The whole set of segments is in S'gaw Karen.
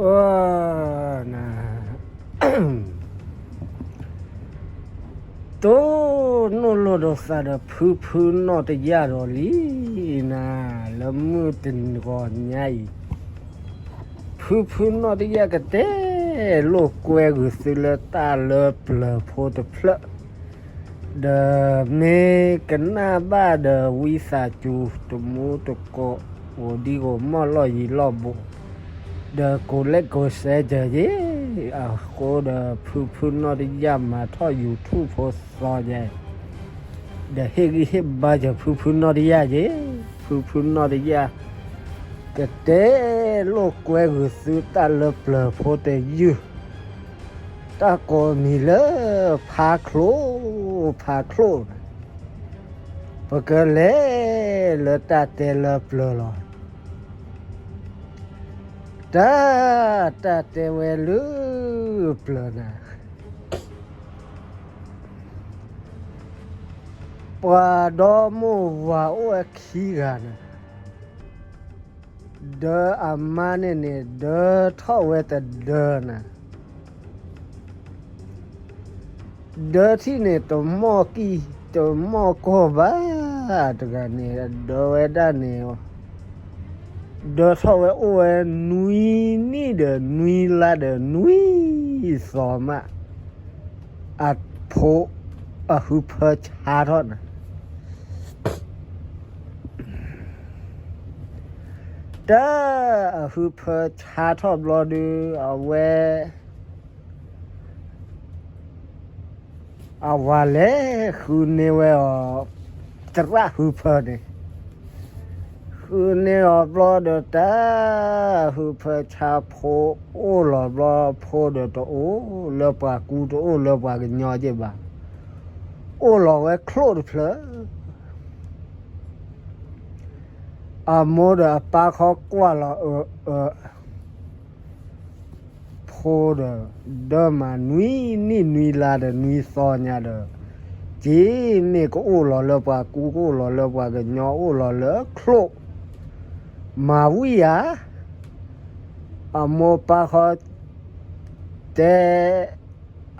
အၢ န တိၢ်နီၣ်လိာ်ဒီးသးဒီးဖုဖုနီၢ်တယၢ်ဒီးလံနၤ, လၢမုၢ်တနံၤဂီၤညါအံၤ, ဖုဖုနီၢ်တယၢ်ကတဲလိာ်ကွဲဂုာ်သုလၢတၢ်လၢပျၢၤဖိတဖျၢၣ်, ဒီးမ့ၢ်ကနၣ်ဘၣ်ဒီးဝံသးစူၤတမူတကိး အိၣ်ဒံးဂီၢ်မီၢ်လီၢ်ယံၤလီၢ်ဘူး, ဒီးကိးလဲၣ်ကိးစဲကၢၤယ့ၣ်, အဃိဒီးဖုဖုနီၢ်တယၢ်မၤထီၣ် YouTube ဖိသီယဲၢ် ဒီးဟ့ၣ်ဂံၢ်ဟ့ၣ်ဘါစၢၤဖုဖုနီၢ်တယၢ်ယ့ၣ်, ဖုဖုနီၢ်တယၢ် ကတဲလိာ်ကွဲဂုာ်သုတၢ်လၢပျၢၤဖိတယုၢ်, တၢ်ကိးမံၤလၢ ဖါချိၣ်, ဖါချိၣ်န့ၣ် ပကလဲၤလၢတၢ်တဲလၢပျၢၤလီၤ. တၢ်, တၢ်တဲဝဲလၢပျၢၤနၤ, ပှၤဒီမိၢ်ဝၤအိၣ်ဝဲခံဂၤနၤ, ဒီးအမါန့ၣ်န့ၣ် ဒၢထီၣ်ဝဲတဒၢနၤ ဒၢထံၣ်န့ၣ် တမီၢ်ကံၢ်တမီၢ်ကီၢ်ဘၣ်, တဂၤန့ၣ် ဒၢဝဲဒၣ်န့ၣ်, ဒၢထီၣ်ဝဲအိၣ်ဝဲနွံနံၣ်ဒီးနွံလါဒီးနွံသီမး, အဖိ, အဟုဖၢဆါထီၣ်နၤ တၢ်, အဟုဖၢဆါထီၣ်ဘျီဒုး အဝဲ အဝၤလဲၤဃုန့ၢ်ဝဲအီၤ သရၣ်ဟုဖၢန့ၣ်, ဃုန့ၢ်အီၤဘျီဒီးတၢ်, ဟုဖၢဆါဖိအိၣ်လီၤဘျီ ဖိဒီးတအိၣ်လၢပှၤကူ တအိၣ်လၢပှၤကညီက့ၢ်ဘၣ်, အိၣ်လီၤဝဲချိၣ်တဖျၢၣ် အမိၢ်ဒီးအပၢ်ခီကွၢ်လီၤအၢ, အၢ, ဖိဒီး ဒၢမးနွံနံၣ်နွံလါဒီးနွံသီညါဒီး, က့မ့ၢ်ကအိၣ်လီၤလၢပှၤကူ ကအိၣ်လီၤလၢပှၤကညီ အိၣ်လီၤလၢချိၣ်, မၤဝံၣ်ယၤ, အမိၢ်ပၢ်ခီ တဲ,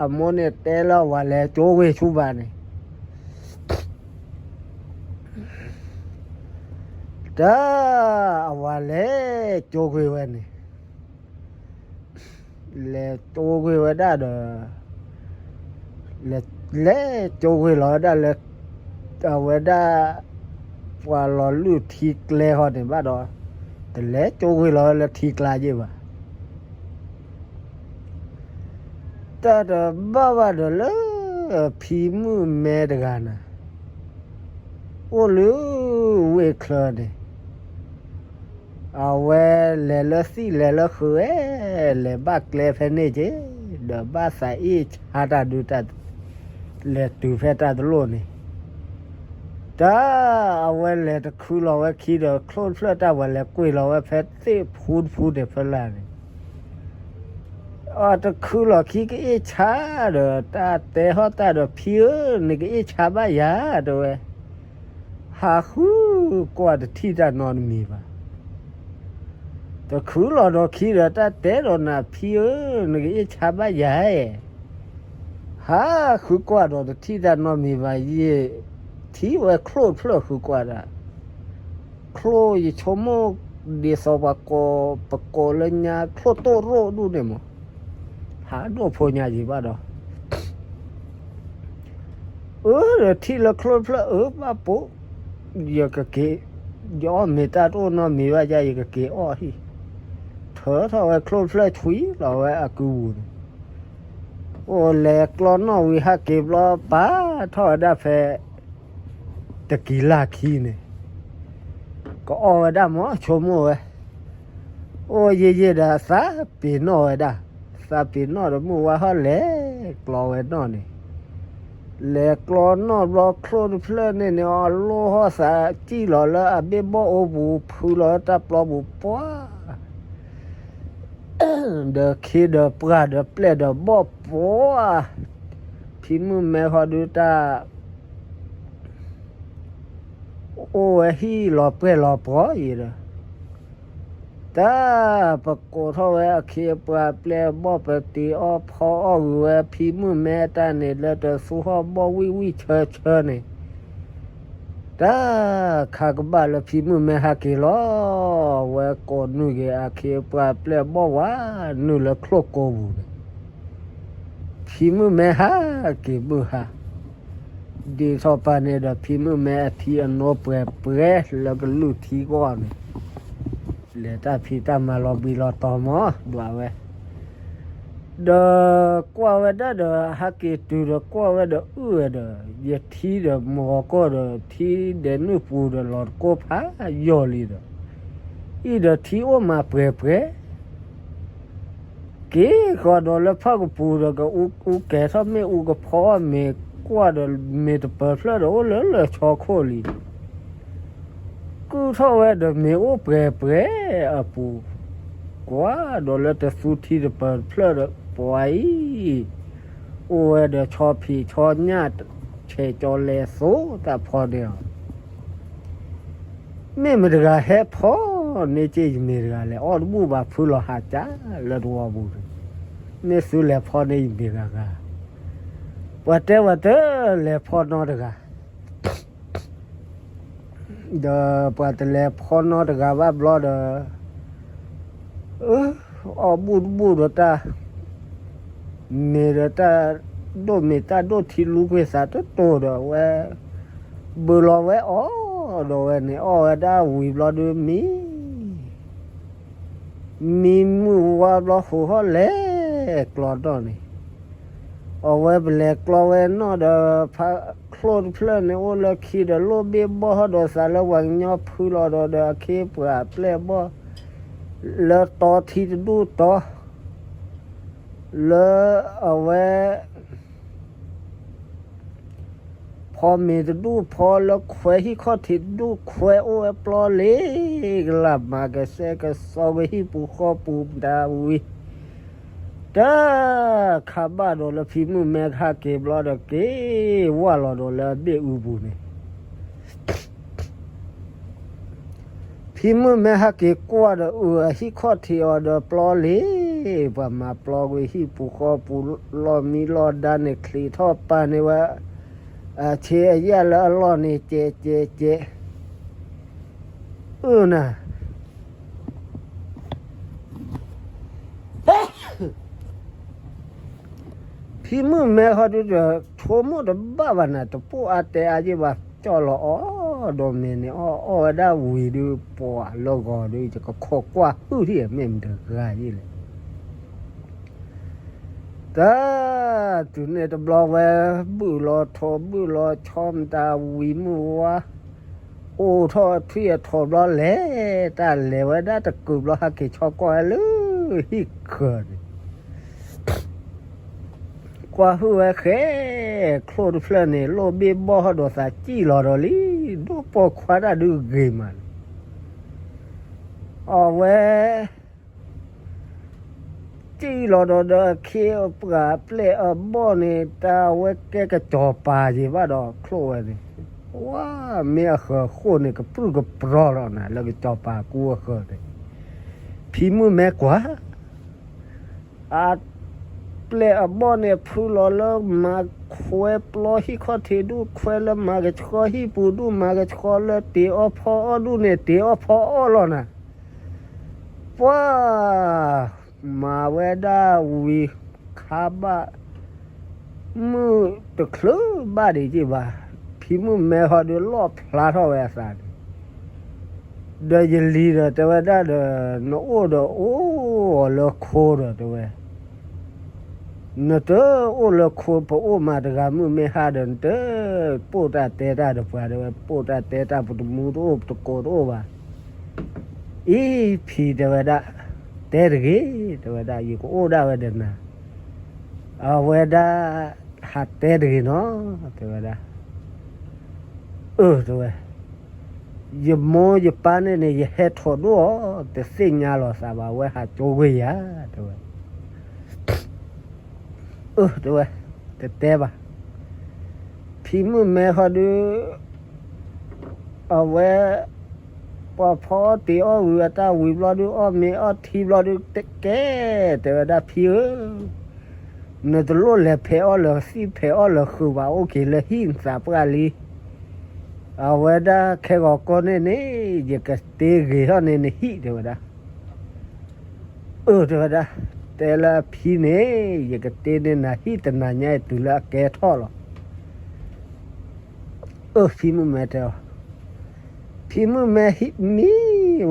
အမိၢ်န့ၣ်တဲလၢအဝၤလဲၤကၠိဂ့ၤဆူဘၣ်န့ၣ် တၢ်, အဝၤလဲၤကၠိဂ့ၤဝဲန့ၣ်, လဲၤကၠိဂ့ၤဝဲဒၣ်ဒီး, လဲၤကၠိဂ့ၤလီၤဝဲဒၣ်လၢ အဝဲဒၣ် ပှၤလီၤလုၢ်ထံကျဲဃီန့ၣ်ဘၣ်ဒီး, တလဲၤကၠိဂ့ၤလီၤဝဲလၢထံကျါယ့ၢ်ဘၣ်. တၢ်တဘၣ်ဘၣ်ဒီးလၢ ဖံမုၣ်မဲတဂၤန့ၣ် အိၣ်လၢဝ့ၢ်ချၢန့ၣ်, အဝဲလဲၤလၢသံၣ်လဲၤလၢဃုာ်ဝဲ, လဲၤဘၣ်ကျဲဖဲန့ၣ်က့ၤ, ဒီးဘၣ်သးအ့ၣ်ဆါတၢ်ဒုးတၢ်, လဲၤတုၤဖဲတၢ်တလိၣ်န့ၣ်, တၢ်, အဝဲလဲၤတခုလီၤဝဲခံဒီး ချိၣ်တဖျၢၣ်တၢ်ဝဲလဲၤကွံာ်လီၤဝဲဖဲသ့ၣ်ဖူတဖူန့ၣ်ဖဲလၢ်န့ၣ် အတခုလီၤခံကအ့ၣ်ဆါဒီး တၢ်တဲဟီၣ်တၢ်ဒီး ဖံဧၢ, နကအ့ၣ်ဆါဘၣ်ယၤ တဲဝဲ, ဟးဃုကွၢ်တထံၣ်တၢ်နီတမံၤဘၣ်. တခုလီၤဒီးခံဒီး တၢ်တဲဒီးနၤ ဖံဧၢ, နကအ့ၣ်ဆါဘၣ်ယၤ, ဟးဃုကွၢ်ဒီးတထံၣ်တၢ်နီတမံၤဘၣ်, ယထံၣ်ဝဲချိၣ်တဖျၢၣ်ဃုကွၢ်ဒၣ် ချိၣ်ယဆိကမိၣ် ဒ်သိးပှၤကိး ပကိးလၢညါ ချိၣ်တိၣ်ရိၣ်ဒူၣ်န့ၣ်မး, ဖးဒိၣ်ဖိညါယံၤဘၣ်ဒီး အၢ ဒီးထံၣ်လၢချိၣ်တဖျၢၣ်အၢ ဘၣ်ပိာ်, ယကက့ၤ, ယအီၣ်မ့ၤတၢ်တအိၣ်နီတမံၤဘၣ်ယါ ယကက့ၤအီၣ်ဟံၣ်, ထၢထီၣ်ဝဲချိၣ်တဖျၢၣ်ဆွံလီၤဝဲအကုပူၤန့ၣ်, အိၣ်လဲၤကျီနီၣ်ဝံၤဟးက့ၤဘျီ ပာ်ထီၣ်ဝဲဒၣ်ဖဲ တကံၤလၢ်ခံန့ၣ်, ကအီၣ်ဝဲဒၣ်မး ဆိကမိၣ်ဝဲ, အိၣ်ယံာ်ယံာ်ဒီးသးပ့ၤနီၣ်ဝဲဒၣ်, သးပ့ၤနီၣ်ဒီးမုၢ်ဝါဟီၣ်လဲၤကျီဝဲနီၣ်န့ၣ်, လဲၤကျီနီၣ်ဘျီချိၣ်တဖျၢၣ်န့ၣ်န့ၣ် အလိၣ်ဟီၣ်သးစံၣ်လီၤလၢအဘ့ၣ်ဘီၣ်အိပူၤ ဖုလီၤလၢတၢ်ပျီပူၤပှၤ ဒီးခ့ဒီးပှၢ်ဒီးပျဲၢ်ဒီးဘီၣ်ပှၤ, ဖံမုၣ်မဲဃီဒုးတၢ် အိၣ်ဝဲဟံၣ်လီၤပှဲၤလီၤပှီၤအံၤဒီး, တၢ်ပကိးထီၣ်ဝဲအခ့အပှၤအပျဲၢ်အဘီၣ် ပတ့ၤအီၣ်ဖီအီၣ်ဂုာ်ဝဲ ဖံမုၣ်မဲတၢ်န့ၣ် လၢတသူဟီၣ်ဘီၣ်ဝံၣ်ဝံၣ်ဆၢဆၢန့ၣ်, တၢ်ခါကဘၣ်လၢဖံမုၣ်မဲဟဲက့ၤလီၤ. ဝဲကိးနုာ်က့ၤအခ့အပှၤအပျဲၢ်အဘီၣ်ဝဲ နုာ်လၢချိၣ်ကိပူၤန့ၣ် ဖံမုၣ်မဲဟဲက့ၤဘုၣ်ဟါ, ဒ်ထီၣ်ပာ်န့ၣ်ဒီး ဖံမုၣ်မဲအထံအနိပှဲၤပှဲၤလၢကလုၢ်ထံဂီၢ်န့ၣ်, လဲၤတၢ်ဖံးတၢ်မၤလီၤဘှံးလီၤတီၤမး ဒွးဝဲ ဒီးကွၢ်ဝဲဒၣ်ဒီး ဟဲက့ၤတုၤဒီးကွၢ်ဝဲဒီးအုၣ်ဝဲဒီး ယထံဒီးမုၢ်ဂီၤကီၢ်ဒီး ထံဒဲးနုာ်ပူၤဒီးလီၤတကိၢ်ဖးယိာ်လံဒီး, အံၤဒီးထံအိၣ်မးပှဲၤပှဲၤ က့ၤဃီဒီးလၢဖၣ်ကပူၤဒီး ကအူကဲၤထီၣ်မ့ၣ်အူကဖီအီၣ်မ့ၤ ကွၢ်ဒီးမ့ၤတပၢၤဖျၢၣ်ဒီးအိၣ်လၢလၢဆီခိၣ်လံ, ကုၢ်ထီၣ်ဝဲဒီးမ့ၤအိၣ်ပှဲၤပှဲၤအပူၤ, ကွၢ်ဒီးလၢတသူထံတပၢၤတဖျၢၣ်ဒီး ပှၤအံၤ အိၣ်ဝဲဒီးဆီဖံးဆီညၣ် ဆဲးကၠီလဲၤသိတၢ်ဖီန့ၢ်အီၤ မ့ၢ်မတဂၤဟဲဖီန့ၢ်က့ၤယမ့ၤတဂၤလဲၣ်, အီၣ်တဘူၣ်ဘၣ်ဖုလီၤဟးကၢ်လၢတဝီပူၤန့ၣ်, မ့ၢ်သုလဲၤဖီန့ၢ်ယမ့ၤဂၤဂၤ, ပှၤတဲဝဲတလဲၤဖီနီတဂၤ, ဒီးပှၤတလဲၤဖီနီတဂၤဘၣ်ဘျီဒီး အီၣ်ဘူၣ်တဘူၣ်ဒီးတၢ် မ့ၢ်ဒီးတၢ်ဒိၣ်မ့ၢ်တၢ်ဒိၣ်ထံလူကွံာ်သးတတိၤဒီးဝဲ ဘုးလီၤဝဲအီၣ်ဒီးဝဲန့ၣ် အီၣ်ဝဲဒၣ်ဝံၤဘျီဒုးမံ မံမုၢ်ဝါဘျီဃုာ်ဟီၣ်လဲၤကျီနီၣ်န့ၣ်, အဝဲပလဲၤကျီဝဲနီၣ်ဒီး ဖးချိၣ်တဖျၢၣ်န့ၣ်အိၣ်လၢခံဒီး လိၣ်ဘ့ၣ်ဘီၣ်ဟီၣ်ဒီးသးလၢပှၤကညီဖုလီၤဒီး ဒီးအခ့ပှၤအပျဲၢ်အဘီၣ် လၢတီထံတဒူၣ်တီ လၢအဝဲ ဖီမ့ၤတဒူၣ်ဖီလၢခွဲးဟံၣ်ခီၣ်ထံးတဒူၣ်ခွဲးအိၣ်ဝဲပျီလံ, ကလၢ်မၤကစဲကစီဝဲဟံၣ်ပူၤဃီပူၤမတၤဝံၤ, တၢ်ခးဘၣ်ဒီးလၢဖံမုၣ်မဲဟဲက့ၤဘျီဒီးက့ၤဝၢ်လီၤဒီးလၢအဘ့ၣ်အူပူၤန့ၣ် ဖံမုၣ်မဲဟဲက့ၤကွၢ်ဒီးအုၣ်အဟံၣ်ခီၣ်ထံးအီၤဒီးပျီလံ, ပှၤမၤပျီကွံာ်ဟံၣ်ပူၤဃီပူၤလီၢ်မံလီၢ်ဒါန့ၣ် ချံးထီၣ်ပာ်န့ၢ်ဝဲ အဆ့အယၣ်လၢအလီၢ်န့ၣ် ကဲးကဲးကဲး အုၣ်နၤ ဖံမုၣ်မဲဟီဒုဒီး ဆိကမိၣ်တဘၣ်ဘၣ်နၤ တပိာ်အါတဲအါယံၣ်ဘၣ် ကၠီၣ်လီၤအီၣ်ဒီးမ့ၤန့ၣ် အီၣ်အီၣ်ဝဲဒၣ်ဝံၤဒုး ပှၤလၢဂီၤဒုး ယကခိးကွၢ်ဟုၣ်ထံၣ်မ့ၢ်မတဂၤယံၣ်လဲၣ် တၢ် တုၤန့ၣ်တဘျီဝဲ ဘုၣ်လီၤထိးဘုၣ်လီၤဆီမတၤဝံၤမုၢ်ဝါ အိၣ်ထီၣ်ထွံၣ်အထိးဘျီလဲၤ တၢ်လဲၤဝဲဒၣ်တကုာ်ဘျီ ဟဲက့ၤဆီကွၢ်ဝဲလၢဟံၣ်ဃၢၤန့ၣ် ကွၢ်ဟုၣ်ဝဲဃဲ ချိၣ်တဖျၢၣ်န့ၣ် လိၣ်ဘ့ၣ်ဘီၣ်ဟီၣ်ဒီးသးစံၣ်လီၤဒီးလံ ဒိၣ်ပိာ်ခွါတၢ်ဒုးဂ့ၤမးန့ၣ် အဝဲ စံၣ်လီၤဒီးဒီးအခ့အပှၤအပျဲၢ်အဘီၣ်န့ၣ် တၢ်ဝဲကဲကစီၤပၤယံၤဘၣ်ဒီးချိၣ်ဝဲန့ၣ် ဝါ မ့ၢ်အဃၢၤဃိၣ်န့ၣ် ကပြုၢ်ကပြီၤလီၤနၤ လၢကစီၤပၤကူအဃၢၤန့ၣ် ဖံမုၣ်မဲကွၢ် အပျဲၢ်အဘီၣ်န့ၣ် ဖုလီၤလၢမၤခွဲပျီဟံၣ်ခီၣ်ထံးဒူၣ် ခွဲလၢမၤကဆှီဟံၣ်ပူၤဒူၣ် မၤကဆှီလၢတ့ၤအီၣ်ဖီအီၣ်ဒူၣ်န့ၣ် တ့ၤအီၣ်ဖီအီၣ်လီၤနၤ ပှၤ မၤဝဲဒၣ်ဝံၤခါဘၣ် မုၢ်တချုးဘၣ်ဒံးက့ၤဘၣ် ဖံမုၣ်မဲဟီဒုးလီၣ်ဖျါထီၣ်ဝဲအသးန့ၣ် ဒီးယလံၤဒီးတဲဝဲဒၣ်ဒီး နအိၣ်ဒီးအိၣ်အီၤလၢခိဒီးတဲဝဲ နတအိၣ်လၢခိ ပအိၣ်မးတဂၤမုၢ်မ့ၢ်ဟါဒီး နတပိာ်တၢ်တဲတၢ်ဒီးပှၤတဲဝဲ ပိာ်တၢ်တဲတၢ် ပတမူတအိၣ် ပတကိးတအိၣ်ဘၣ် အံၤ ဖံတဲဝဲဒၣ် တဲတဂ့ၤ တဲဝဲဒၣ် ယကအိၣ်ဒၣ်ဝဲဒီးနၤ အဝဲဒၣ် ဟးတဲတဂ့ၤနီၤ တဲဝဲဒၣ် အၢ တဲဝဲ ယမိၢ်ယပၢ်န့ၣ်န့ၣ် ယဟဲထီၣ်ဒိၣ်အီၤ တသ့ၣ်ညါလီၤသးဘၣ် အဝဲဟးကၠိကွံာ်ယၤ တဲဝဲ အၢ တဲဝဲ တတဲဘၣ် ဖံမုၣ်မဲဟီဒုး အဝဲ ပှၤဖီအီၣ်တ့ၤအီၣ်ဝံၤအတၢ်ဝံၤဘျီဒုး အီၣ်မ့ၤအီထံဘျီဒုး ကဲ, တဲဝဲဒၣ် ဖံဧၢ, နတလိၣ်လဲၤဖဲးအီၣ်လၢသံၣ်ဖဲးအီၣ်လၢဃုာ်ဘၣ် အိၣ်က့ၤလၢဟံၣ်နသးပှၢ်လံ. အဝဲဒၣ် ခဲဂီၤကီန့ၣ်န့ၣ် ယကတ့ဂ့ၤထီၣ်န့ၢ်နဟံၣ် တဲဝဲဒၣ်. အၢ တဲဝဲဒၣ်, တဲလၢအဖံန့ၣ် ယကတ့န့ၢ်နၤဟံၣ်တနၤညါအံၤ တုၤလၢအကဲထီၣ်လီၤ. အၢ ဖံမုၣ်မဲတဲအီၤ, ဖံမုၣ်မဲဟံၣ်မံ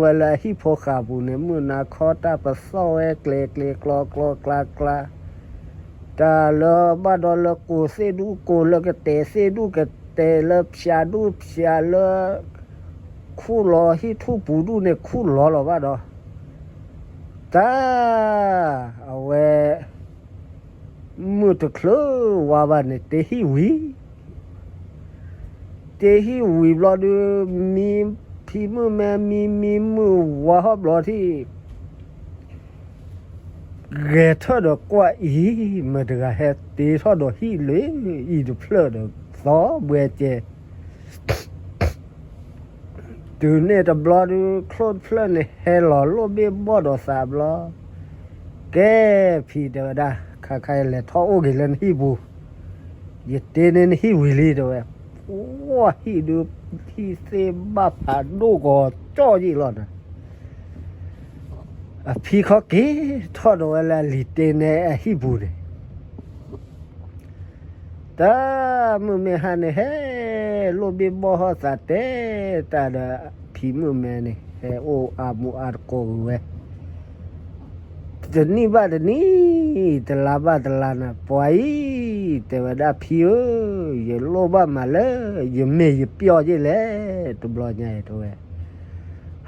ဝဲလၢအဟံၣ်ဖိဃာ်ပူၤန့ၣ် မုၢ်နၤခီတၢ်ပသီၣ်ဝဲကျဲၤကျဲၤကျီကျီကျါကျါ, တၢ်လၢဘၣ်ဒီးလၢကိးသ့ၣ်ဒူၣ်ကိး လၢကတဲာ်သ့ၣ်ဒူၣ်ကတဲာ် လၢဖၠးဒူၣ်ဖၠး လၢခူၣ်လီၤဟံၣ်ထူၣ်ပူၤဒူၣ်န့ၣ် ခူၣ်လီၤလီၤဘၣ်ဒီး တၢ် အဝဲ မုၢ်တချုးဝါဘၣ်န့ၣ် တ့ဟံၣ်ဝံၤ, တ့ဟံၣ်ဝံၤဘျီဒုး မံ ဖံမုၣ်မဲမံမံမုၢ်ဝါထီၣ်ဘျီထံၣ် ဂဲၤထၢၣ်ဒီးကွၢ်အံၤ မတၤတဂၤဟဲတ့ထီၣ်ဒီးဟံၣ်လၢအံၤတဖျၢၣ်ဒီးသီဘှဲကဲ တုၤန့ၣ်တဘျီဒုး ချိၣ်တဖျၢၣ်န့ၣ် ဟဲလီၤလိၣ်ဘ့ၣ်ဘီၣ်ဒီးသးဘျီ, ကဲ ဖံတဲဝဲဒၣ် ခါခါအံၤလဲၤထီၣ်အိၣ်က့ၤလၢနဟံၣ်ပူၤ, ယတ့န့ၢ်နဟံၣ်ဝံၤလံ တဲဝဲ, ပှၢ်ဟံၣ်ဒုး ဟံၣ်သ့ၣ်ဘၣ်ဖးဒိၣ်ကီၤကၠီၣ်ယံာ်လီၤနၤ, အဖံခီက့ၤထီၣ်ဒီးဝဲလၢအလံၤတ့န့ၢ်အဟံၣ်ပူၤန့ၣ် တၢ် မုၢ်မ့ၢ်ဟါန့ၣ် ဟဲလိၣ်ဘ့ၣ်ဘီၣ်ဟီၣ်သးတဲတၢ်ဒီး ဖံမုၣ်မဲန့ၣ် ဟဲအိၣ်အါမူအါတကိးဂ့ၤဝဲ, တနံၣ်ဘၣ်တနံၣ် တလါဘၣ်တလါန့ၣ် ပှၤအံၤ တဲဝဲဒၣ် ဖံဧၢ, ယလိၣ်ဘၣ်မးလၢ ယမ့ၢ်ယပျီၢ်ယ့ၢ်လဲၣ် တဘျီညါအံၤ တဲဝဲ,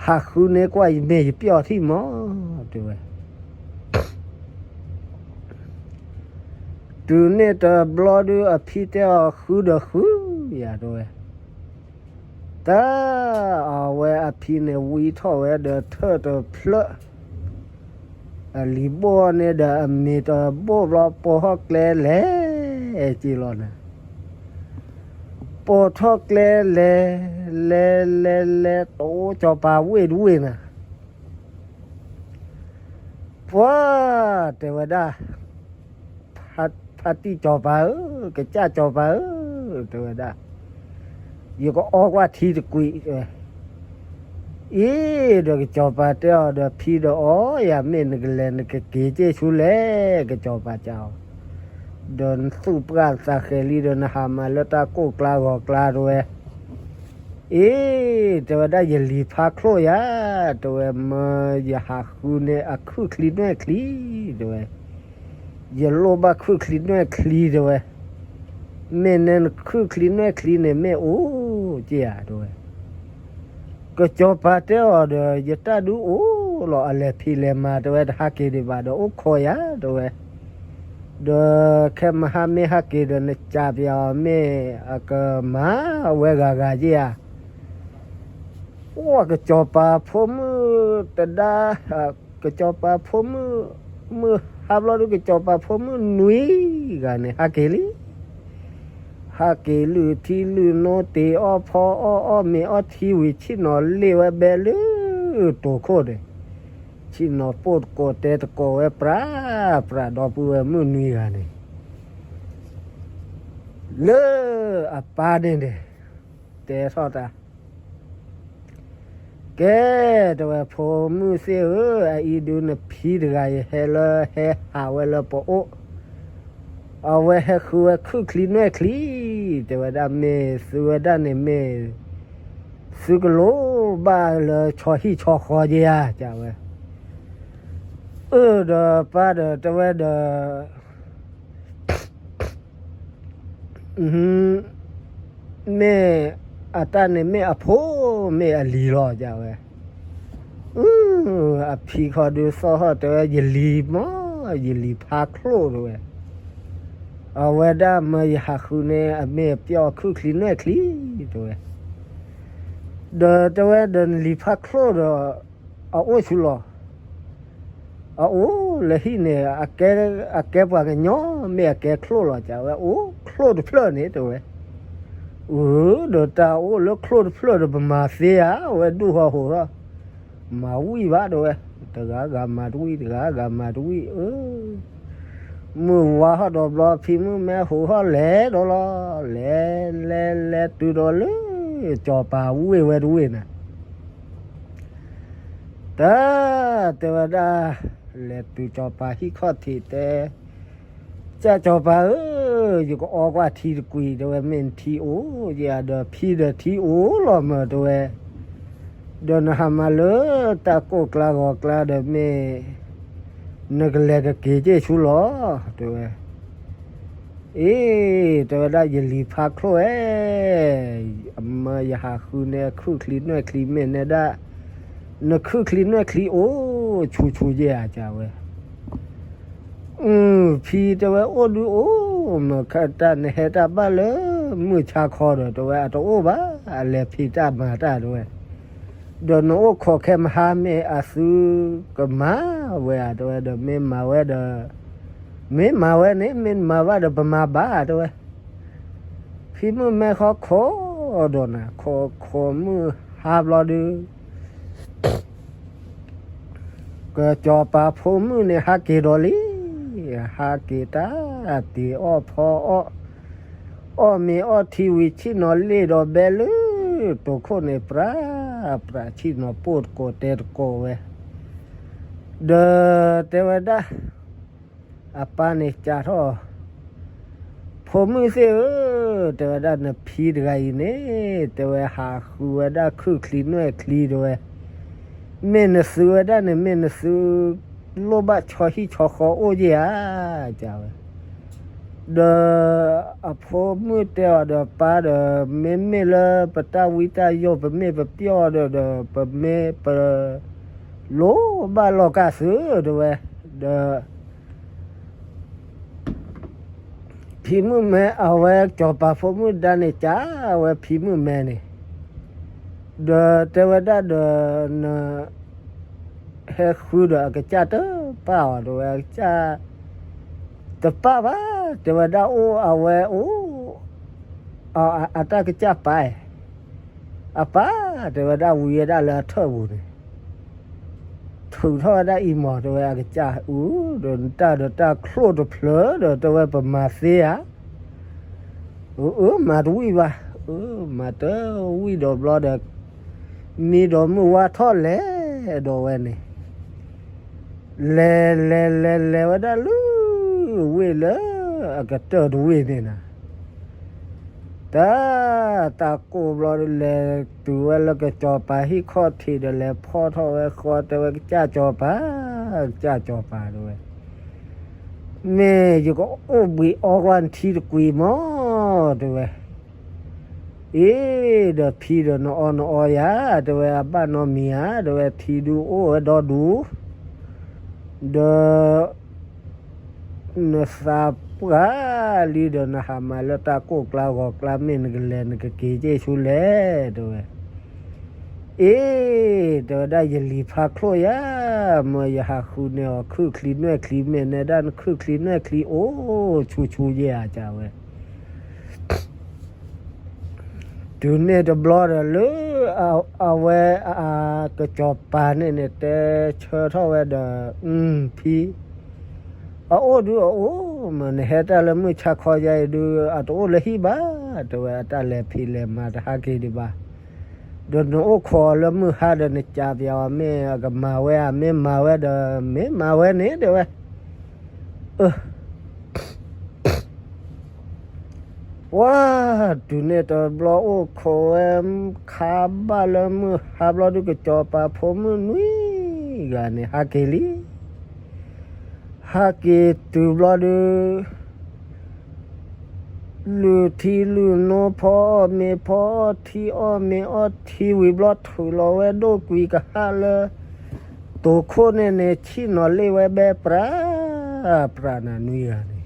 ဟးဃုန့ၢ်ကွၢ် ယမ့ၢ်ယပျီၢ်ထံၣ်မး တဲဝဲ တုၤန့ၣ်တဘျီဒုး အဖံတဲအီၤ ဃုဒီးဃုယၤ တဲဝဲ, တၢ် အဝဲအဖံန့ၣ် ဝံထီၣ်ဝဲဒီးထၢၣ်တဖျၢၣ်, အလံၤဘိၣ်န့ၣ်ဒီး အမ့ၤတဘိၣ်ဘျီ ပိာ်ထီၣ်ကျဲလဲၤက့ၤလီၤနၤ, ပိာ်ထီၣ်ကျဲလဲၤ လဲၤလဲၤလဲၤ တအိၣ်ကၠီၤပၤဝ့ၢ်တဝ့ၢ်နၤ ပှၤ တဲဝဲဒၣ်, ဖါတံၢ်ကၠီၤပၤဧၢ, ကစၢ်ကၠီၤပၤဧၢ, တဲဝဲဒၣ်, ယကအီကွၢ်ထံတကွံာ်, အ့ ဒီးကစၢ်ကၠီၤပၤတဲအီၤဒီး ဖံဒီးအီယၤ မ့ၢ်နကလဲၤနကက့ၤက့ၢ်ဆူလဲၣ် ကစၢ်ကၠီၤပၤကးအီၤ, ဒီးနသူၣ်ပှၢ်သးဃဲၤလံဒီး နဟးမၤလၢတၢ်ကိၢ်ကျါဂီၤကျါ တဲဝဲ အ့ တဲဝဲဒၣ် ယလံၤဖါချိၣ်ယၤ, တဲဝဲ မၢယဟးဃုန့ၢ်အခုၣ်ချံနွဲၣ်ချံ, တဲဝဲ, ယလိၣ်ဘၣ်ခုၣ်ချံနွဲၣ်ချံ တဲဝဲ, မ့ၢ်နဲနခုၣ်ချံနွဲၣ်ချံန့ၣ် မ့ၢ်အိၣ်က့ၤဧါ တဲဝဲ ကစၢ်ကၠီၤပၤတဲအီၤဒီး ယတၢ်ဒုးအိၣ်လီၤ အလဲၤဖံးလဲၤမၤ တဲဝဲ တဟးက့ၤဒံးဘၣ်ဒီး အိၣ်ခိးယၤ တဲဝဲ, ဒီးခဲမဟါမ့ၢ်ဟးက့ၤဒီး နစံးပျးအီၤ မ့ၢ်အကမၤဝဲဂၤဂၤက့ၤဧါ, အိၣ်ကစၢ်ကၠီၤပၤဖိမုၣ်တဒါ ကစၢ်ကၠီၤပၤဖိမုၣ်, မုၢ်ဟါဘျီဒုး ကစၢ်ကၠီၤပၤဖိမုၣ်နွံဂၤန့ၣ် ဟးက့ၤလံ ဟးက့ၤလုၢ်ထံလုၢ်နိ တ့ၤအီၣ်ဖီအီၣ် အီၣ်မ့ၤအီထံဝံၤ ဆ့ၣ်နီၤလ့ၣ်ဝဲဘဲလၢတိာ်ခိၣ်န့ၣ်, ဆ့ၣ်နီၤပိၢ်တကိးတဲတကိးဝဲ ပြးပြး ဒီပုၢ်ဝဲၢ်မုၣ်နွံဂၤန့ၣ်, လၢအပၢ်န့ၣ်န့ၣ် တဲထီၣ်တၢ် ကဲ တဲဝဲ ဖိမုၣ်သ့ၣ်ဧၢ, အအံၤဒုးနဖံတဂၤ ယဟဲလၢဟဲဟးဝဲလၢပအိၣ်, အဝဲဟဲဃုဝဲခုၣ်ချံနွဲၣ်ချံ, တဲဝဲဒၣ် မ့ၢ်သုဝဲဒၣ်န့ၣ် မ့ၢ်သုကလိၣ်ဘၣ်လၢဆီဟံၣ်ဆီဃီက့ၤဧါ တဲဝဲ, အၢဒီးပၢ်ဒီး တဲဝဲဒီး မ့ၢ်အတၢ်န့ၣ် မ့ၢ်အဖိ မ့ၢ်အလံၤလီၤ တဲဝဲ, အဖံခီဒုးသီၣ်ထီၣ် တဲဝဲ ယလံၤမး ယလံၤဖါချိၣ် တဲဝဲ, အဝဲဒၣ်မၢယဟးဃုန့ၣ် အမ့ၢ်အပျီၢ်ခုၣ်ချံနွဲၣ်ချံ တဲဝဲ, ဒီးတဲဝဲဒီး နလံၤဖါချိၣ်ဒီး အအိၣ်ဆူလီၤ အအိၣ်လၢဟံၣ်န့ၣ် အကဲပှၤကညီ မ့ၢ်အကဲချိၣ်လီၤ တဲဝဲ, အိၣ်ချိၣ်တဖျၢၣ်န့ၣ် တဲဝဲ, အၢ ဒီးတၢ်အိၣ်လၢချိၣ်တဖျၢၣ်ဒီးပမၤသ့ဧါ, အဝဲဒိၣ်ဟီၣ်ဟိၣ်ထီၣ်, မၤဝံၣ်ဘၣ်တဲဝဲ, တဂၤဂၤမၤတဝံၣ် တဂၤဂၤမၤတဝံၣ်, အၢ မုၢ်ဝါထီၣ်ဒီးဘျီ ဖံမုၣ်မဲဟိးထီၣ်လဲၤဒီးလီၤ, လဲၤလဲၤလဲၤတုၤဒီးလၢ ကၠီၤပၤဝ့ၢ်ဝဲတဝ့ၢ်န့ၣ် တၢ် တဲဝဲဒၣ်, လဲၤတုၤကၠီၤပၤဟံၣ်ခီၣ်ထံးတဲ, ကၠၢ်ကၠီၤပၤဧၢ, ယကအီကွၢ်ထံတကွံာ် တဲဝဲမ့ၢ်နထံအိၣ်ယၤဒီး ဖံဒီးထံအိၣ်လီၤမၢတဲဝဲ, ဒီးနဟးမၤလၢတၢ်ကိၢ်ကျါဂီၤကျါဒီးမ့ၢ် နကလဲၤကက့ၤက့ၢ်ဆူလီၤ တဲဝဲ အ့ တဲဝဲဒၣ်ယလံၤဖါချိၣ်ဧၢ, အမၢယဟးဃုန့ၢ်ခုၣ်ချံနွဲၣ်ချံမ့ၢ်နဲဒၣ်, နခုၣ်ချံနွဲၣ်ချံအိၣ်ဆူၣ်ဆူၣ်ယဲၢ်ဧါ ကဝဲ, အု ဖံတဲဝဲအိၣ်ဒုအိၣ်, မ့ၢ်ခတၢ်နဟဲတၢ်ဘၣ်လၢမုၢ်ဆါခီဒီး တဲဝဲအတအိၣ်ဘၣ်, အလဲၤဖံးတၢ်မၤတၢ်တဲဝဲ ဒီးနအိၣ်ခိးခဲမဟါမ့ၢ်အသုကမၤဝဲဧါ တဲဝဲဒီး မ့ၢ်မၤဝဲဒီး မ့ၢ်မၤဝဲန့ၣ် မ့ၢ်မၤဘၣ်ဒီးပမၤဘၣ်တဲဝဲ, ဖံမုၣ်မဲခီခိးဒီးနၤ ခိးခိးမုၢ်ဟါဘျီဒု ကစီၤပၤဖိမုၣ်န့ၣ် ဟးက့ၤဒီးလံ, ဟးက့ၤတၢ် တ့ၤအီၣ်ဖီအီၣ်, အီၣ်မ့ၤအီထံဝံၤ ဆ့ၣ်နီၤလ့ၣ်ဒီးဘဲလၢ တိာ်ခိၣ်န့ၣ် ပြးပြး ဆ့ၣ်နီၤပိၢ်တကိးတဲတကိးဝဲ, ဒီးတဲဝဲဒၣ် အပၢ်န့ၣ်ကးထီၣ်, ဖိမုၣ်သ့ၣ်ဧၢ, တဲဝဲဒၣ်နဖံတဂၤအံၤန့ၣ် တဲဝဲဟးဃုဝဲဒၣ်ခုၣ်ချံနွဲၣ်ချံတဲဝဲ, မ့ၢ်နသုဝဲဒၣ်န့ၣ် မ့ၢ်နသုလိၣ်ဘၣ်ဆီဟံၣ်ဆီဃီအိၣ်ယဲၢ်ဧါ, ကဝဲ, ဒီးအဖိမုၣ်တဲအီၤဒီးပၢ်ဒီး မ့မ့ၢ်လၢပတၢ်ဝံတၢ်ယိာ် ပမ့ၢ်ပပျီၢ်ဒီး ဒီးပမ့ၢ်ပ လိၣ်ဘၣ်လီၢ်ကၢ်သုတဲဝဲ, ဒီး ဖံမုၣ်မဲအဝဲစီၤပၤဖိမုၣ်ဒါန့ၣ် ကးဝဲဖံမုၣ်မဲန့ၣ်, ဒီးတဲဝဲဒၣ်ဒီး န ဟဲဃုဒီးအကစၢ်တပၢ်အီၤ တဲဝဲအကစၢ် တပၢ်ဘၣ်, တဲဝဲဒၣ်အိၣ်အဝဲအိၣ် အတၢ်ကစၢ်ပၢ်, အပၢ်, တဲဝဲဒၣ်ဝံၤဝဲဒၣ်လၢအထၢၣ်ပူၤန့ၣ် ထုးထီၣ်ဝဲဒၣ်အံၤမး တဲဝဲအကစၢ်အု ဒီးတၢ်ဒီးတၢ်ချိၣ်တဖျၢၣ်ဒီး တဲဝဲပမၤသ့ဧါ, အၢ မၤတဝံၣ်ဘၣ်, အၢ မၤတဝံၣ်ဒီးဘျီဒီး မံဒီးမုၢ်ဝါထီၣ်လဲၤဒီးဝဲန့ၣ် လဲၤလဲၤလဲၤလဲၤဝဲဒၣ်လၢ ဝ့ၢ်လၢအကတၢၢ်တဝ့ၢ်န့ၣ်နၤ, တၢ် တၢ်ကိၢ်ဘျီဒီး လဲၤတုၤဝဲလၢကစီၤပၤဟံၣ်ခီၣ်ထံးဒီး လဲၤဖီၣ်ထီၣ်ဝဲဃီ တဲဝဲကစၢ်စီၤပၤ, ကစၢ်စီၤပၤတဲဝဲ, မ့ၢ်ယကအိၣ်ဘှံးအီကွၢ်နထံတကွံာ်မး တဲဝဲ အ့ ဒီးဖံဒီးနအီနအီယၤ တဲဝဲ အဘၣ်နီတမံၤဧါ တဲဝဲ ထံဒုအိၣ်ဝဲဒီဒူၣ် ဒီး နသးပှၢ်လံဒီး နဟးမၤလၢတၢ်ကိၢ်ကျါဂီၤကျါ မ့ၢ်နကလဲၤနကက့ၤက့ၢ်ဆူလဲၣ် တဲဝဲ အ့ တဲဝဲဒၣ် ယလံၤဖါချိၣ်ယၤ မ့ၢ်ယဟးဃုန့ၢ်အီၤ ခုၣ်ချံနွဲၣ်ချံ မ့ၢ်နဲဒၣ် နခုၣ်ချံနွဲၣ်ချံအိၣ်ဆူၣ်ဆူၣ်ယဲၢ်ဧါ ကဝဲ တုၤန့ၣ်တဘျီဒီး လၢအဝဲ အကစီၤပၤန့ၣ်န့ၣ် တဲဆၢထီၣ်ဝဲဒီး ဖံ အအိၣ်ဒုအအိၣ် မ့ၢ်နဟဲတၢ်လၢမုၢ်ဆါခီယါအံၤဒု အတအိၣ်လၢဟံၣ်ဘၣ် တဲဝဲ အတၢ်လဲၤဖံးလဲၤမၤတဟးက့ၤဒံးဘၣ် ဒီးနအိၣ်ခိးအီၤလၢမုၢ်ဟါဒီး နကးပျးအီၤ မ့ၢ်အကမၤဝဲဧါ မ့ၢ်မၤဝဲဒီး မ့ၢ်မၤဝဲန့ၣ် တဲဝဲ အၢ ပှၤ တုၤန့ၣ်တဘျီအိၣ်ခိးဝဲ ခါဘၣ်လၢမုၢ်ဟါဘျီဒု ကစီၤပၤဖိမုၣ်နွံဂၤန့ၣ် ဟးက့ၤလံ ဟးက့ၤတုၤဘျီဒု လုၢ်ထံလုၢ်နိ ဖီအီၣ်မ့ၤ ဖီအီၣ်ထံ အီၣ်မ့ၤအီထံဝံၤဘျီ ထုးလီၤဝဲဒိၣ်ကွံာ်ကဟၣ်လၢ တိာ်ခိၣ်န့ၣ်န့ၣ် ဆ့ၣ်နီၤလ့ၣ်ဝဲဘဲ ပြး ပြးနၤနွံဂၤန့ၣ်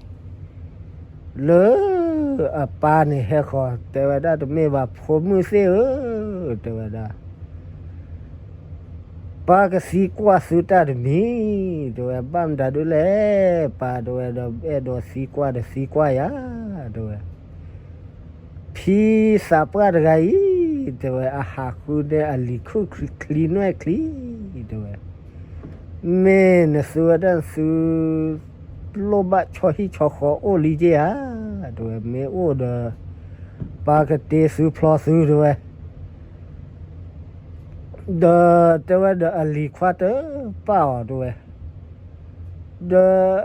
လၢအပၢ်န့ၣ်ဟဲဃီၤ တဲဝဲဒၣ် တမ့ၢ်ဘၣ်ဖိမုၣ်သ့ၣ်ဧၢ တဲဝဲဒၣ် ပၢ်ကသံကွၢ်သုတၢ်တမံၤ တဲဝဲ ဘၣ်မတၤဒုလဲၣ် ပၢ် တဲဝဲဒီး အဲၣ်ဒိးသံကွၢ်ဒီးသံကွၢ်ယၤ တဲဝဲ ဖံသးပှၢ်တဂၤအံၤ တဲဝဲ အဟးဃုန့ၢ်အလံၤခုၣ်ချံနွဲၣ်ချံ တဲဝဲ, မ့ၢ်နသုဝဲဒၣ်နသု လိၣ်ဘၣ်ဆီဟံၣ်ဆီဃီအိၣ်လံက့ဧါ, တဲဝဲ, မ့ၢ်အိၣ်ဒီး ပၢ်ကတ့သုဖျီသု တဲဝဲ, ဒီးတဲဝဲဒီးအလံၤခွါတပာ်အီၤ တဲဝဲ, ဒီး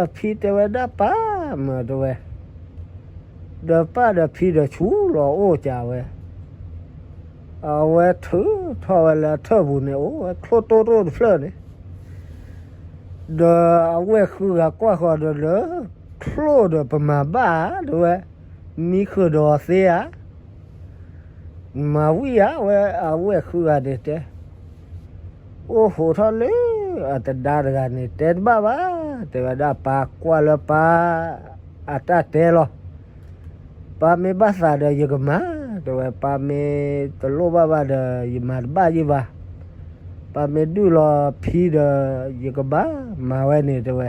အဖံတဲဝဲဒၣ်ပၢ်မၢ တဲဝဲ, ဒီးပၢ်ဒီးဖံဒီးဆူလီၤအိၣ်ကးဝဲ, အဝဲထုးထီၣ်ဝဲလၢအထၢၣ်ပူၤန့ၣ် အိၣ်ဝဲချိၣ်တိၣ်တိၣ်တဖျၢၣ်န့ၣ်, ဒီးအဝဲၢ်ဃုဂၤကွၢ်ဃီၤဒီးလၢ ချိၣ်ဒီးပမၤဘၣ်ဧါ တဲဝဲ, မံဃုာ်ဒီးအီၤသ့ဧါ မၤဝံၣ်ဧါ ဝဲအဝဲၢ်ဃုဂၤန့ၣ်တဲ, အိၣ်ဟိးထီၣ်လၢအတဒါတဂၤန့ၣ် တဲတဘၣ်ဘၣ်, တဲဝဲဒၣ်ပၢ်ကွၢ်လၢပၢ်အတၢ်တဲလီၤ, ပၢ်မ့ၢ်ဘၣ်သးဒီးယကမၤ, တဲဝဲ, ပၢ်မ့ၢ်တလိၣ်ဘၣ်ဘၣ်ဒီး ယမၤတဘၣ်ယံၢ်ဘၣ်, ပၢ်မ့ၢ်ဒုၣ်လီၤဖံဒီး ယကဘၣ်မၤဝဲန့ၣ် တဲဝဲ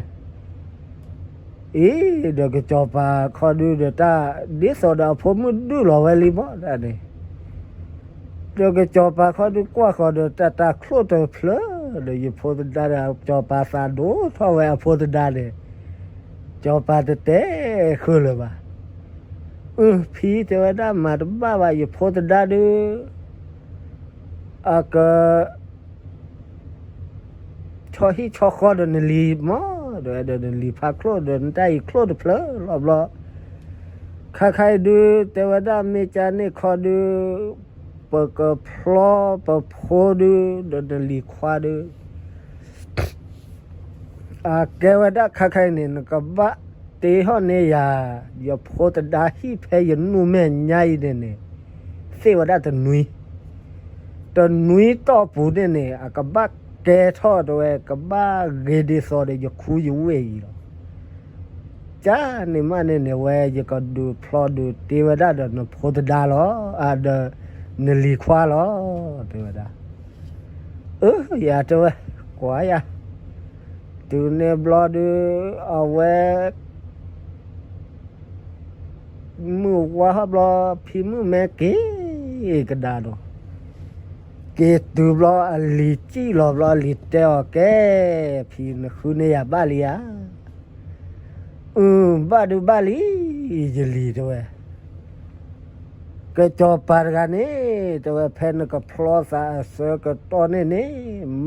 အံၤ ဒီးကစီၤပၤခီဒုဒီးတၢ် ဒ်သိးဒီးအဖိမုၣ်ဒုၣ်လီၤဝဲလံမးတၢ်န့ၣ်, ဒီးကစီၤပၤခီဒုကွၢ်ဃီၤဒီးတၢ်တၢ်ချိၣ်တဖျၢၣ်ဒီး ယဖိသဒါဒီး ကစီၤပၤသးဒိၣ်ထီၣ်ဝဲအဖိသဒါန့ၣ်, ကစီၤပၤတတဲဃုာ်လၢၤဘၣ်, အၢ ဖံတဲဝဲဒၣ်မၤတဘၣ်ဘၣ် ယဖိသဒါဒု အက ဆီဟံၣ်ဆီဃီဒီးနလံၤမး, ဒီးနလံၤဖးချိၣ်ဒီးနတၢ်အံၤချိၣ်တဖျၢၣ်လီၤဘျီ, ခါခါအံၤဒု တဲဝဲဒၣ်မ့ၢ်ကန့ၣ်ခီဒု ပကဖျီပဖိဒု ဒီးနလံၤခွါဒု အကဲဝဲဒၣ်ခါခါအံၤန့ၣ် နကဘၣ်တ့ထီၣ်န့ၢ်ယၤ ယဖိသဒါဟံၣ်ဖဲယနူၢ်မဲာ်ညါအံၤန့ၣ်န့ၣ် သ့ၣ်ဝဲဒၣ်တနွံ, တနွံတီၢ်ပူၤန့ၣ်န့ၣ် အကဘၣ်ကဲထီၣ်တဲဝဲ ကဘၣ်ဂ့ၤဒ်သိးဒီးယခူယဝ့ၢ်အံၤလီၤ. ကန့ၣ်မးန့ၣ်န့ၣ်ဝဲ ယကဒုးဖျီဒုးတ့ဝဲဒၣ်ဒီးနဖိသဒါလီၤ, ဒီးနလံၤခွါလီၤ တဲဝဲဒၣ်. အၢ ယၤတဲဝဲ ကွၢ်ယၤ, တုၤန့ၣ်ဘျီဒု အဝဲ မုၢ်ဝါထီၣ်ဘျီ ဖံမုၣ်မဲက့ၤကဒါဒီး က့ၤတုၤဘျီအလံၤစံၣ်လီၤဘျီ အလံၤတဲအီၤ ကဲ ဖံနဃုန့ၢ်ယၤဘၣ်လံဧါ. အု ဘၣ်ဒုဘၣ်လံ ယလံၤတဲဝဲ ကစီၤပၤတဂၤန့ၣ် တဲဝဲ ဖဲနကဖျီသးအဆၢကတီၢ်န့ၣ်န့ၣ်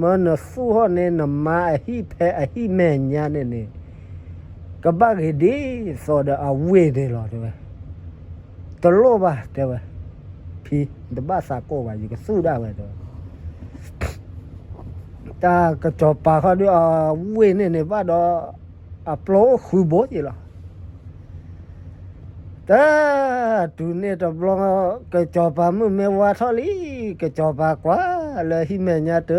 မၢနသူၣ်ထီၣ်န့ၢ်နမါအဟံၣ်ဖဲအဟံၣ်မဲာ်ညါန့ၣ်န့ၣ် ကဘၣ်ဂ့ၤဒ်သိးဒီးအဝ့ၢ်န့ၣ်လီၤတဲဝဲ. တလိၣ်ဘၣ်တဲဝဲ, ဖံတဘၣ်သးကိးဘၣ် ယကသူၣ်ဒၣ်ဝဲတဲဝဲ. တၢ်ကစီၤပၤခီဒု အဝ့ၢ်န့ၣ်န့ၣ်ဘၣ်ဒီး အပျီအိၣ်ဃုဘိက့ၤလီၤ. တၢ် တုၤန့ၣ်တဘျီ ကစီၤပၤမုၣ်မဲဝါထီၣ်လံ, ကစီၤပၤကွၢ်လၢဟံၣ်မဲာ်ညါတ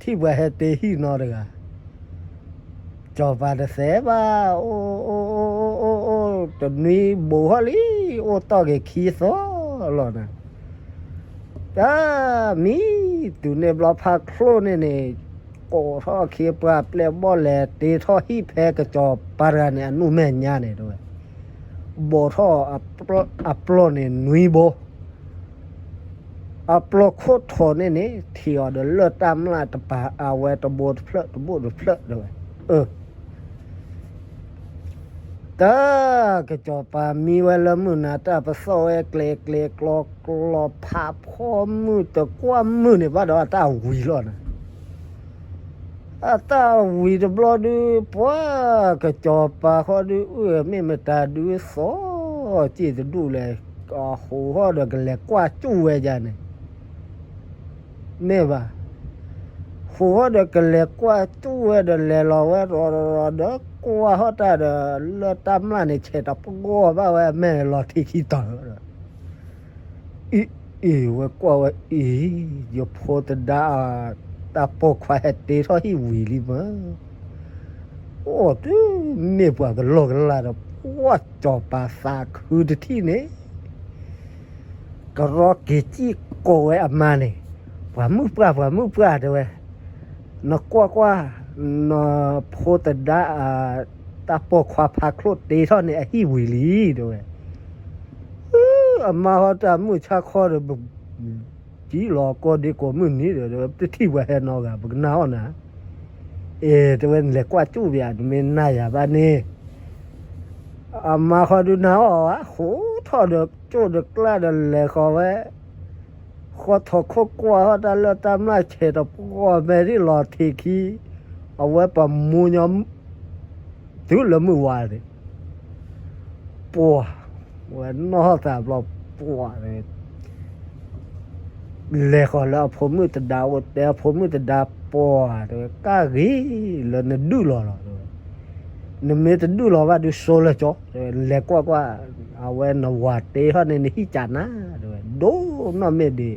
ထံၣ်ပှၤဟဲတ့ဟံၣ်နီတဂၤ, စီၤပၤတသဲဘၣ်, အိၣ် အိၣ် အိၣ် အိၣ် အိၣ် တနွံဘိးထီၣ်လံ, အိၣ်တီၢ်က့ၤခံသီလီၤနၤ. တၢ် မံ တုၤန့ၣ်ဘျီဖးချိၣ်န့ၣ်န့ၣ် ကိးထီၣ်အခ့အပှၤပျဲၢ်ဘီၣ်လဲၤတ့ထီၣ်ဟံၣ်ဖဲကစီၤပၤတဂၤန့ၣ် အနူၢ်မဲာ်ညါန့ၣ်တဲဝဲ, ဘိးထီၣ်အပျီန့ၣ်နွံဘိ, အပျီခိၣ်ထိးန့ၣ်န့ၣ် ထံၣ်အီၤဒီးလၢၢ်တၢ်မျၢ်တပၤ အဝဲတဘိတဖျၢၣ်တဘိတဖျၢၣ်တဲဝဲ. အၢ တၢ် ကစီၤပၤမံဝဲလၢမုၢ်နၤ တၢ်ပသီၣ်ဝဲကျဲၤကျဲၤကျီကျီ ဖးဖီမုၢ်တကွၢ်မုၢ်န့ၣ်ဘၣ်ဒီးအတၢ်ဝံၤလီၤနၤ. အတၢ်ဝံၤတဘျီဒု ပှၤ ကစီၤပၤဃီဒု အၢ မ့ၢ်မတၤဒုသီၣ်စ့ၣ်တဒူၣ်လဲၣ်, ဟိးထီၣ်ဒီးကလဲၤကွၢ်စူၣ်ဝဲဒၣ်န့ၣ် မ့ၢ်ဘၣ်, ဟိးထီၣ်ဒီးကလဲၤကွၢ်စူၣ်ဝဲဒီးလဲၤလီၤဝဲဒီး ဒီးကွၢ်ထီၣ်တၢ်ဒီး လၢၢ်တၢ်မျၢ်န့ၣ် ဆဲးတပှီၢ်ဘၣ်ဝဲအမဲာ်လီၤထံခံတီၤဒီး အံၤ အံၤ ဝဲကွၢ်ဝဲအံၤ, ယဖိသဒါ တၢ်ပိာ်ခွါဟဲတ့ထီၣ်ဟံၣ်ဝံၤလံမး. အိၣ်တုၤမ့ၢ်ပှၤကလီကလီဒီး ပှၤစီၤပၤသးခုတထံၣ်န့ၣ် ကရီက့ၤစံၣ်ကိးဝဲအမါန့ၣ်, ပှၤမုၣ်ပှၢ် ပှၤမုၣ်ပှၢ်တဲဝဲ, နကွၢ်ကွၢ်, နဖိသဒါ တၢ်ပိာ်ခွါဖးချိၣ်တ့ထီၣ်န့ၣ်အဟံၣ်ဝံၤလံတဲဝဲ. အမါဟီတၢ်မုၢ်ဆါခီဒီး ပကံလီၤကီၢ်ဒ့ကိးမုၢ်နံၤဒီး တထံၣ်ပှၤဟဲနီတဂၤ ပကနၣ်အီၣ်နၤ. အဲ တဲဝဲ နလဲၤကွၢ်ကၠိၣ်ပယၤ နမ့ၢ်နၢ်ယၤဘၣ်န့ၣ် အမါဃီဒုးနၢ်အီၣ်ဝဲ ဃိထီၣ်ဒီးကၠိၣ်ဒီးကျါဒီးလဲၤဃီၤဝဲ ဃီထီၣ်ခိၣ်ကွၢ်ထီၣ်တၢ်လၢတၢ်မျၢ်ဆဲးတပှီၢ်မဲာ်ထံလီၤထံးခံ အဝဲပမိၢ်ညီ တုၤလၢမုၢ်ဝါန့ၣ် ပှၤ ဝဲနီၢ်သးဘျီ ပှၤ လဲၤဃီၤလၢအဖိမုၣ်သဒါအိၣ် တဲအဖိမုၣ်သဒါ ပှၤ တဲဝဲ ကၣ်ဂ့ၤလၢနဒုၣ်လီၤလီၤ တဲဝဲ, နမ့ၢ်တဒုၣ်လီၤဘၣ်ဒုးစိလၢကၠီ တဲဝဲ, နလဲၤကွၢ်ကွၢ် အဝဲနဝၤတ့ထီၣ်န့ၣ် နဟံၣ်ကၢ်နၤ တဲဝဲ, ဒိၣ်နီၢ်မ့ၢ်ဒံး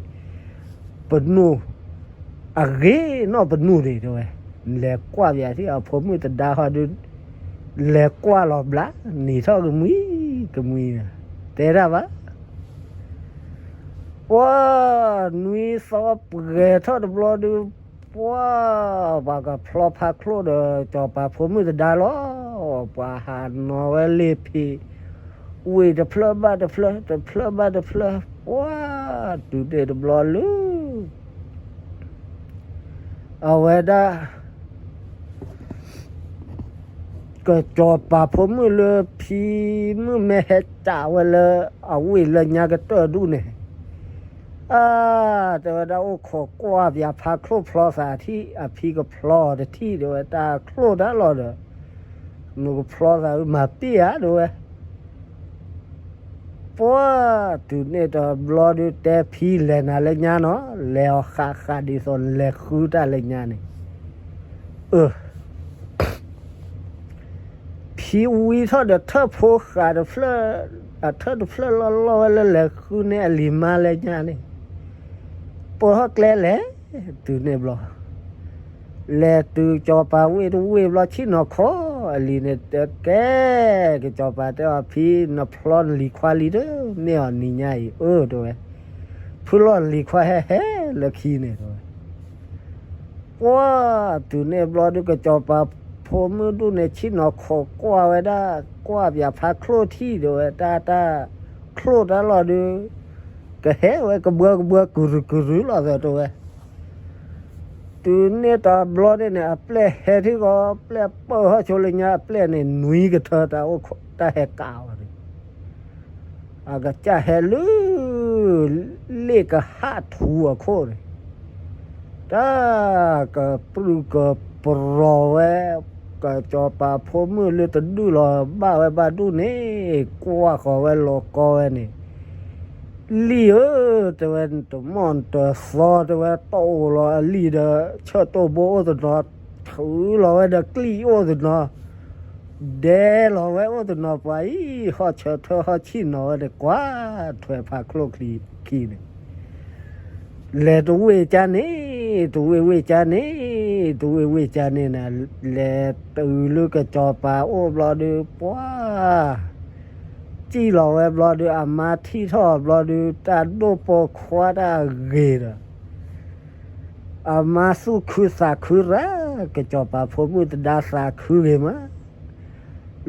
ပနူၢ် အဂ့ၤနီၢ်ပနူၢ်ဒံး တဲဝဲ, နလဲၤကွၢ်ပယၤထံၣ်အဖိမုၣ်သဒါဃီဒုး လဲၤကွၢ်လီၤဘျါ နံၤထီၣ်ကမှံကမှံ တဲတၢ်ဘၣ် ပှၤ နွံသီပှဲၤထီၣ်တဘျီဒုး ပှၤ ပှၤကဖျီဖးချိၣ်ဒီး စီၤပၤဖိမုၣ်သဒါလီၤ. ပှၤဟးနီၤဝဲလ့ၤဖံး ဝ့ၢ်တဖျၢၣ်ဘၣ်တဖျၢၣ် တဖျၢၣ်ဘၣ်တဖျၢၣ် ပှၤ တုၤန့ၣ်တဘျီလၢ အဝဲဒၣ် ကစီၤပၤဖိမုၣ်လၢဖံမုၣ်မ့ၢ်ဟဲစးဝဲလၢ အဝ့ၢ်လၢညါကတၢၢ်ဒူၣ်န့ၣ် အါ တဲဝဲဒၣ်အိၣ်ခိးကွၢ်ပယၤဖးချိၣ်ဖျီသးထံၣ် အဖံကဖျီအီၤတထံၣ် တဲဝဲ တၢ်ချိၣ်တၢ်လီၤဒီး နကဖျီသးမၤပ့ၢ်ဧါ တဲဝဲ ပှၤ တုၤန့ၣ်တဘျီဒုး တဲဖံလဲၤနၤလၢညါနီၤ လဲၤအီၤဃးဃးဒ်သိးနလဲၤဃုတၢ်လၢညါန့ၣ် အၢ ဖံဝံထီၣ်ဒီးထၢၣ်ဖိဃာ်တဖျၢၣ် အထၢၣ်တဖျၢၣ်လီၢ်လီၢ်ဝဲလၢလဲၤဃုန့ၢ်အလံၤမါလၢညါန့ၣ် ပိာ်ထီၣ်ကျဲလဲၣ် တုၤန့ၣ်ဘျီ လဲၤတုၤကစီၤပၤဝ့ၢ်တဝ့ၢ်ဘျီ ဆ့ၣ်နီၤခိးအလံၤန့ၣ် တဲကဲ ကစီၤပၤတဲအီၤ ဖံနဖျီနလံၤခွါလံတမ့ၢ်အီၤနံၤညါအံၤ အၢ တဲဝဲ ဖုလီၢ်နလံၤခွါဟဲဟဲလၢခံန့ၣ် တဲဝဲ ပှၤ တုၤန့ၣ်ဘျီဒုး ကစီၤပၤဖိမုၣ်ဒူၣ်န့ၣ် ဆ့ၣ်နီၤခိးကွၢ်ဝဲဒၣ် ကွၢ်ပယၤဖးချိၣ်ထံၣ် တဲဝဲ တၢ်တၢ် ချိၣ်တၢ်လီၤဒုး ကဟဲဝဲကဘှၢကဘှၢ ကုၤရုၤကုၤရုၤလီၤသး တဲဝဲ တုၤန့ၣ်တဘျီန့ၣ်န့ၣ် အပျဲၢ်ဟဲထံၣ်ဂီၤ ပျဲၢ်ပၢၢ်ဟီၣ်ဆိလၢညါ အပျဲၢ်န့ၣ် နွံကထၢတၢ်အိၣ်ခိး တၢ်ဟဲကးအီၤန့ၣ် အကစၢ်ဟဲလၢ လ့ၣ်ကဟၣ်ထူအခိၣ်န့ၣ် တၢ်ကပြုၢ်ကပြီၤဝဲ ကစီၤပၤဖိမုၣ်လၢတဒုၣ်လီၤဘၣ်ဝဲဘၣ်ဒူၣ်န့ၣ် ကွၢ်ဃီၤဝဲလီၤကီဝဲန့ၣ် လံၢ်ဧၢ တဲဝဲ တမီၢ်တသီ တဲဝဲ တအိၣ်လီၤအလံၢ်ဒီး ဆၢၣ်တိၢ်ဘိအိၣ်တနီၤ ထုးလီၤဝဲဒီးကျံၣ်အိၣ်တနီၤ ဒဲလီၤဝဲအိၣ်တနီၤ ပှၤအံၤ ဟီၣ်ဆၢထၢၣ်ဟီၣ်ဆ့ၣ်နီၤဝဲဒီး ကွၢ်ထွဲဖးချိၣ်ခံန့ၣ် လဲၤတဝ့ၢ်ကါန့ၣ် တဝ့ၢ်ဝ့ၢ်ကါန့ၣ် တဝ့ၢ်ဝ့ၢ်ကါန့ၣ်န့ၣ် လဲၤတုၤလၢကစီၤပၤအိၣ်ဘျီဒုး ပှၤ စံၣ်လီၤဝဲဘျီဒုး အမါထံၣ်ထီၣ်ဘျီဒုး တၢ်ဒိၣ်ပိာ်ခွါတၢ်ဂ့ၤဒီး အမါသူၣ်ခုသးခုရၣ် ကစီၤပၤဖိမုၣ်သဒါသးခုဂ့ၤမး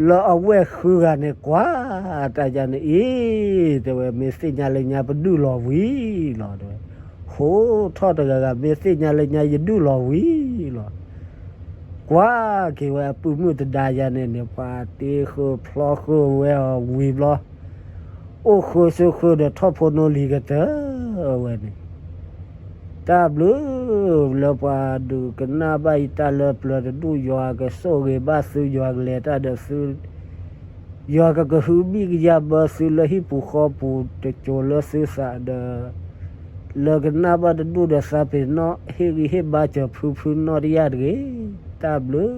လၢအဝဲၢ်ဃုဂၤန့ၣ် ကွၢ်တၢ်ယၤန့ၣ်အံၤ တဲဝဲ မ့ၢ်သ့ၣ်ညါလၢညါပဒုၣ်လီၤဝံၤလီၤ တဲဝဲ ဟိထီၣ်တဂၤဂၤ မ့ၢ်သ့ၣ်ညါလၢညါယဒုၣ်လီၤဝံၤလီၤ ကွၢ်က့ၤဝဲအပုၢ်မုၣ်သဒါယၤန့ၣ်န့ၣ် ပှၤတ့ဃုာ်ဖျီဃုာ်ဝဲအီၤဝံၤဘျီ အိၣ်ဃုာ်ဆိးဃုာ်ဒီးထီၣ်ဖိနိလံၤကတၢၢ်ဝဲန့ၣ် တၢ်ဘျုးလၢပှၤဒုးကနၣ်ဘၣ်ယတၢ်လၢပျၢၤတဒူၣ် ယွၤကဆိၣ်ဂ့ၤဘၣ်သု ယွၤကလဲၤတၢ်ဒီးသု ယွၤကကဟုဘံၣ်ကယၢ်ဘၢသုလၢဟံၣ်ပူၤဃီပူၤ တစိၤလၢသုသးဒီး လၢကနၣ်ဘၣ်တဒူၣ်ဒီးသးပ့ၤနီၣ် ဟ့ၣ်ဂံၢ်ဟ့ၣ်ဘါစၢၤဖုဖုနီၣ်တယၢ်တဂ့ၤ တၢ်ဘျုး